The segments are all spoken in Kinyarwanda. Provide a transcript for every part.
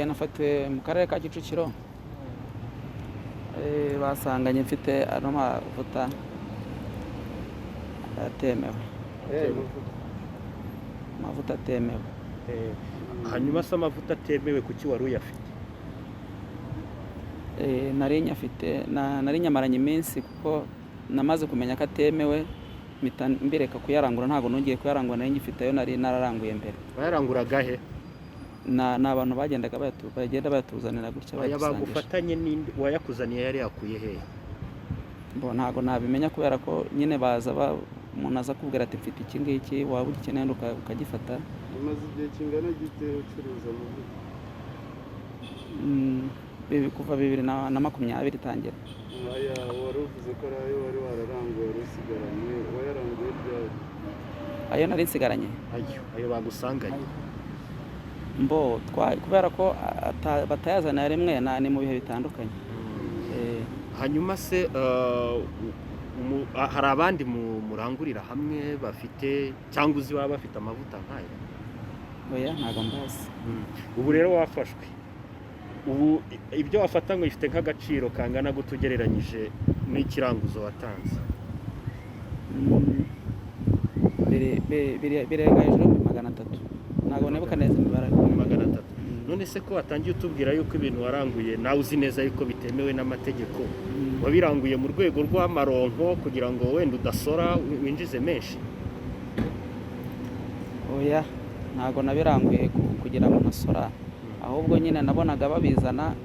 Nafatiwe mu karere ka Kicukiro. Basanganye mfite ano mavuta atemewe. Amavuta atemewe. Hanyuma se amavuta atemewe kuki wari uyafite? Nari nyafite, nari nyamaranye iminsi kuko namaze kumenya ko atemewe, mpita mbireka kuyarangura. Ntabwo nongeye kuyarangura, nari ngifite ayo nari nararanguye mbere. Bayaranguraga he? Ni abantu bagendaga bagenda bayatuzanira gutya, Aya bayadusangisha. Bagufatanye n'indi wayakuzaniye yari yakuye hehe? Bo ntabwo nabimenya kubera ko nyine baza umuntu aza akubwira ati: "Mfite iki ngiki, waba ugikeneye ukagifata." Umaze igihe kingana gite ucuruza amavuta? Kuva 2020 itangira. Aya wari uvuze ko ari ayo wari wararanguye, wari usigaranye, wayaranguye ryari? Ayo nari nsigaranye. Ayo bagusanganye. Mbo kubera ko batayazana rimwe, ni mu bihe bitandukanye. Hanyuma se hari abandi murangurira hamwe bafite cyangwa uzi baba bafite amavuta nk'aya? Oya, ntabwo mbazi. Ubu rero wafashwe, ubu ibyo wafatanywe bifite nk'agaciro kangana gute ugereranyije n'ikiranguzo watanze? Birenga hejuru y'ibihumbi 300, ntabwo nibuka neza imibare. 300? None se ko watangiye utubwira yuko ibintu waranguye nawe uzi neza yuko bitemewe n'amategeko, wabiranguye mu rwego rw'amaronko kugira ngo wenda udasora winjize menshi? Oya, ntabwo nabiranguye kugira ngo ntasora, ahubwo nyine nabonaga babizana,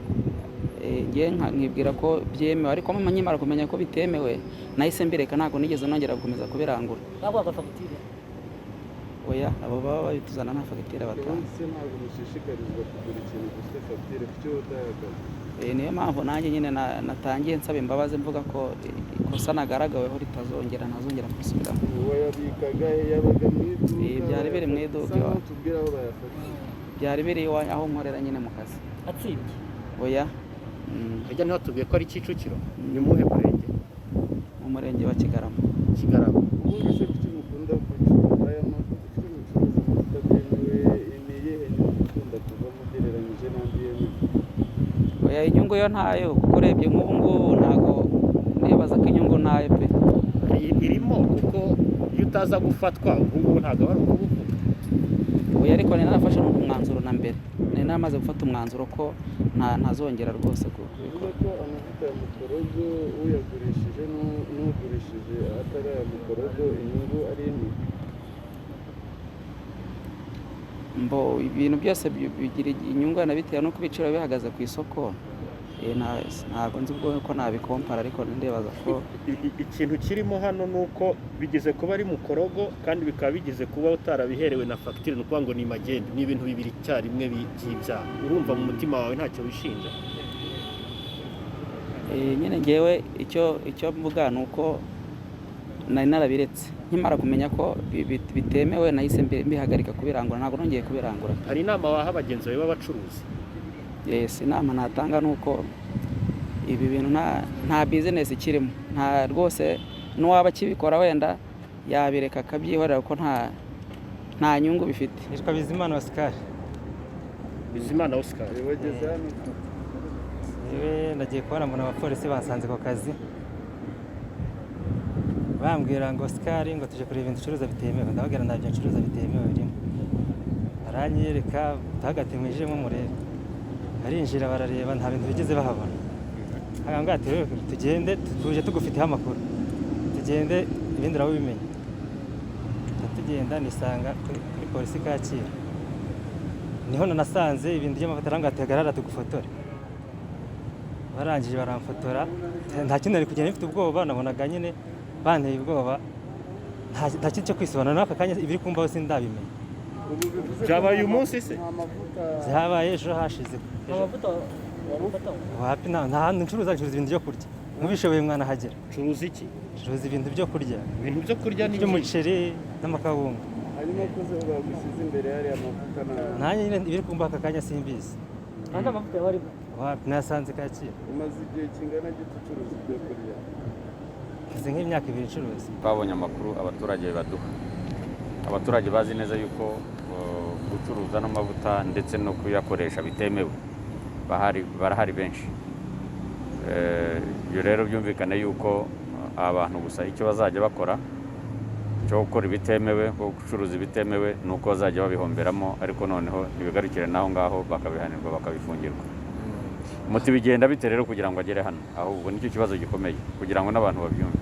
njye nkibwira ko byemewe, ariko nkimara kumenya ko bitemewe nahise mbireka, ntabwo nigeze nongera gukomeza kubirangura. Baguhaga fagitire? Oya, abo baba babituzana nta fagitire batanga. Ubundi se ntabwo mushishikarizwa kugura ikintu gifite fagitire? Kuki wowe utayagaze? Niyo mpamvu nanjye nyine natangiye nsaba imbabazi, mvuga ko ikosa nagaragaweho ritazongera, ntazongera kurisubiramo. Wayabikaga he? Yabaga mu iduka? Byari biri mu iduka. Sa nkaho tubwira aho bayafatiye. Byari biri iwa aho nkorera nyine mu kazi. Atsibye? Oya. Harya ntibatubwiye ko ari Kicukiro? Ni muhe murenge? Mu murenge wa Kigarama. Kigarama. Ubundi se kuki mukunda gucuruza aya mavuta? Kuki mucuruza amavuta atemewe? Ni iyihe nyungu ikunda kuvamo ugereranyije n'andi yemewe? Oya, inyungu yo ntayo, kuko urebye nk'ubu ngubu ntabwo nibaza ko inyungu ntayo pe. Irimo, kuko iyo utaza gufatwa ubu ngubu ntabwo aba ari ukubuvuga. Oya, ariko nari narafashe umwanzuro na mbere, nari naramaze gufata umwanzuro ko ntazongera rwose Bivuze kubikora. ko amavuta ya mukorogo uyagurishije n'ugurishije atari aya mukorogo inyungu ari imwe? Mbo ibintu byose bigira inyungu bitewe n'uko ibiciro bihagaze ku isoko. Ntabwo nzi ubwo ko nabikompara, ariko ndibaza ko Ikintu kirimo hano ni uko bigeze kuba ari mukorogo kandi bikaba bigeze kuba utarabiherewe na fagitire, ni ukuvuga ngo ni magendu, ni ibintu bibiri icyarimwe by'ibyaha. Urumva mu mutima wawe ntacyo wishinja? Nyine ngewe icyo mvuga ni uko nari narabiretse. Nkimara kumenya ko bitemewe nahise mbihagarika kubirangura, ntabwo nongeye kubirangura. Hari inama waha bagenzi bawe b'abacuruzi? Yes, inama natanga ni uko ibi bintu nta bizinesi ikirimo, nta rwose. N'uwaba akibikora wenda yabireka akabyihorera kuko nta nyungu bifite. Nitwa Bizimana Oscar. Bizimana Oscar. Wageze hano? Yewe, nagiye kubona mbona abapolisi bansanze ku kazi, bambwira ngo: "Oscar, ngo tuje kureba ibintu ucuruza bitemewe." Ndababwira: "Ntabyo ncuruza bitemewe birimo." Baranyereka hagati: "Mwijemo murebe." Barinjira, barareba, nta bintu bigeze bahabona. Arambwira ati: "Rero tugende, tuje tugufiteho amakuru, tugende, ibindi urabimenya." Tugenda, nisanga kuri polisi Kacyiru, niho nanasanze ibintu by'amafoto. Arambwira ati: "Hagarara tugufotore." Barangije baramfotora. Nta kindi nari kugenda, mfite ubwoba, nabonaga nyine banteye ubwoba, nta kindi cyo kwisobanura. N'aka kanya ibiri kumbaho sindabimenya. Ubu bivuze ko Byabaye nta uyu munsi se? Nta mavuta? Byabaye ejo hashize, ejo. Amavuta wari ufata? Wapi, nta hantu ncuruza, ncuruza ibintu byo kurya. Mubishoboye mwanahagera. Curuza iki? Ncuruza ibintu byo kurya. Ibintu byo kurya ni iki? By'umuceri n'amakawunga. Hanyuma ko zo bagushyize imbere hariya amavuta Nanjye nyine ibiri kumbaho aka kanya simbizi. Nta mavuta yaba arimo? Wapi, nasanze Kacyiru. Umaze igihe kingana gito ucuruza ibyo kurya? Maze nk'imyaka 2 ncuruza. Twabonye amakuru abaturage baduha. Abaturage bazi neza yuko gucuruza ano mavuta ndetse no kuyakoresha bitemewe, barahari benshi. Ibyo rero byumvikane yuko abantu gusa icyo bazajya bakora cyo gukora ibitemewe, nko gucuruza ibitemewe, ni uko bazajya babihomberamo, ariko noneho ntibigarukire n'aho ngaho, bakabihanirwa, bakabifungirwa. Muti bigenda bite rero kugira ngo agere hano? Ahubwo nicyo kibazo gikomeye kugira ngo n'abantu babyumve.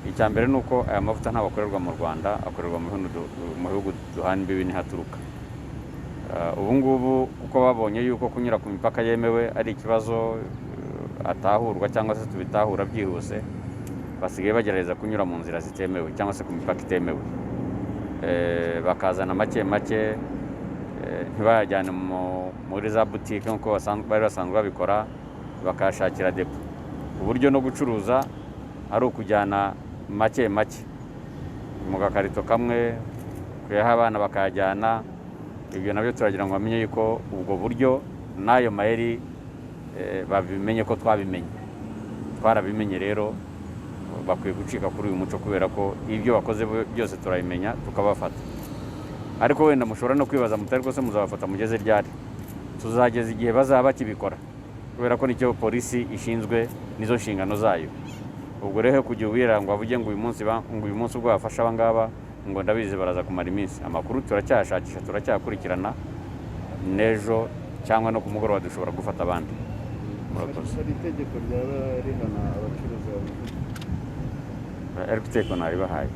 Icya mbere ni uko aya mavuta ntabwo akorerwa mu Rwanda, akorerwa mu bihugu duhana imbibi niho aturuka. Ubu ngubu kuko babonye yuko kunyura ku mipaka yemewe ari ikibazo, atahurwa cyangwa se tubitahura byihuse, basigaye bagerageza kunyura mu nzira zitemewe cyangwa se ku mipaka itemewe. Bakazana make make, ntibayajyane muri za butike nk'uko bari basanzwe babikora, bakayashakira depo. Uburyo no gucuruza ari ukujyana make make mu gakarito kamwe, kuyaha abana bakayajyana. Ibyo nabyo turagira ngo bamenye yuko ubwo buryo n'ayo mayeri, babimenye ko twabimenye, twarabimenye. Rero bakwiye gucika kuri uyu muco, kubera ko ibyo bakoze byose turabimenya tukabafata. Ariko wenda mushobora no kwibaza muti ariko se muzabafata mugeze ryari? Tuzageza igihe bazaba bakibikora, kubera ko nicyo polisi ishinzwe, nizo nshingano zayo. Ubwo rero kujya ubwira ngo bavuge ngo uyu munsi ngo uyu munsi ubwo bafashe aba ngaba, ngo ndabizi baraza kumara iminsi. Amakuru turacyashakisha, turacyakurikirana, n'ejo cyangwa no ku mugoroba dushobora gufata abandi. Murakoze. Hari itegeko ryaba rihana abacuruza aya mavuta? Ariko itegeko naribahaye,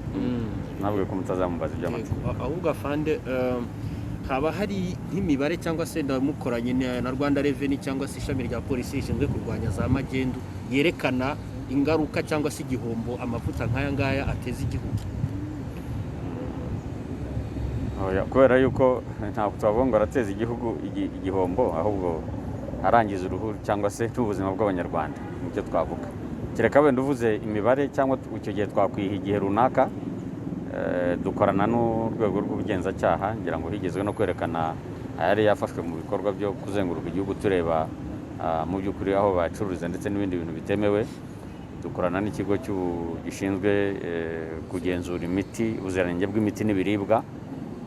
ntabwo ko mutazamubaza iby'amategeko. Yego, ahubwo afande, haba hari nk'imibare cyangwa se ndamukoranye na Rwanda Revenue cyangwa se ishami rya polisi rishinzwe kurwanya za magendu, yerekana ingaruka cyangwa se igihombo amavuta nk'aya ngaya ateza igihugu? Oya, kubera yuko ntabwo twavuga ngo arateza igihugu igihombo, ahubwo arangiza uruhu cyangwa se n'ubuzima bw'Abanyarwanda, nicyo twavuga. Kereka wenda uvuze imibare cyangwa icyo gihe twakwiha igihe runaka. Dukorana n'urwego rw'ubugenzacyaha, ngira ngo higezwe no kwerekana ayari yafashwe mu bikorwa byo kuzenguruka igihugu tureba, mu by'ukuri aho bacururiza ndetse n'ibindi bintu bitemewe. Dukorana n'ikigo gishinzwe kugenzura imiti, ubuziranenge bw'imiti n'ibiribwa.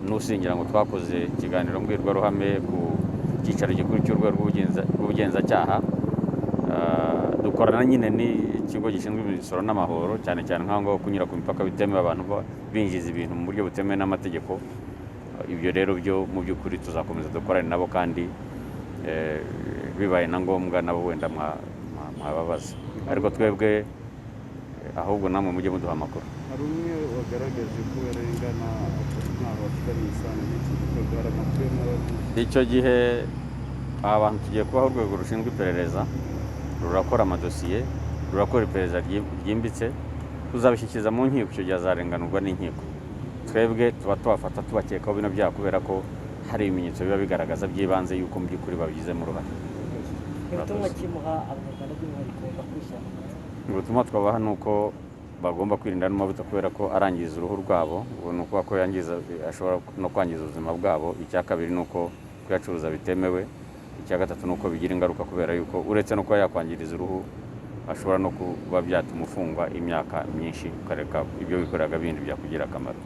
N'usingira ngo twakoze ikiganiro mbwirwaruhame ku cyicaro gikuru cy'urwego rw'ubugenzacyaha. Dukorana nyine n'ikigo gishinzwe imisoro n'amahoro, cyane cyane nk'aho ngaho kunyura ku mipaka bitemewe, abantu binjiza ibintu mu buryo butemewe n'amategeko. Ibyo rero byo mu by'ukuri tuzakomeza dukorane nabo, kandi bibaye na ngombwa nabo wenda mwababaza, ariko twebwe ahubwo namwe mujye muduha amakuru. Hari umwe wagaragaje ko yarengana ntaho afitanye isano n'iki gikorwa, hari amakuru y'amabara? Icyo gihe aba bantu tugiye kubaho urwego rushinzwe iperereza, rurakora amadosiye, rurakora iperereza ryimbitse, tuzabishyikiriza mu nkiko. Icyo gihe azarenganurwa n'inkiko. Twebwe tuba tubafata tubakekaho bino byaha kubera ko hari ibimenyetso biba bigaragaza by'ibanze yuko mu by'ukuri babigizemo uruhare. Ubutumwa kimuha Abanyarwanda by'umwihariko bakurikirana amavuta? Ubutumwa twabaha ni uko bagomba kwirinda n'amavuta, kubera ko arangiza uruhu rwabo. Ubu ni ukuvuga ko yangiza, ashobora no kwangiza ubuzima bwabo. Icya kabiri ni uko kuyacuruza bitemewe. Icya gatatu ni uko bigira ingaruka, kubera yuko uretse no kuba yakwangiriza uruhu, ashobora no kuba byatuma ufungwa imyaka myinshi, ukareka ibyo wikoreraga bindi byakugirira akamaro.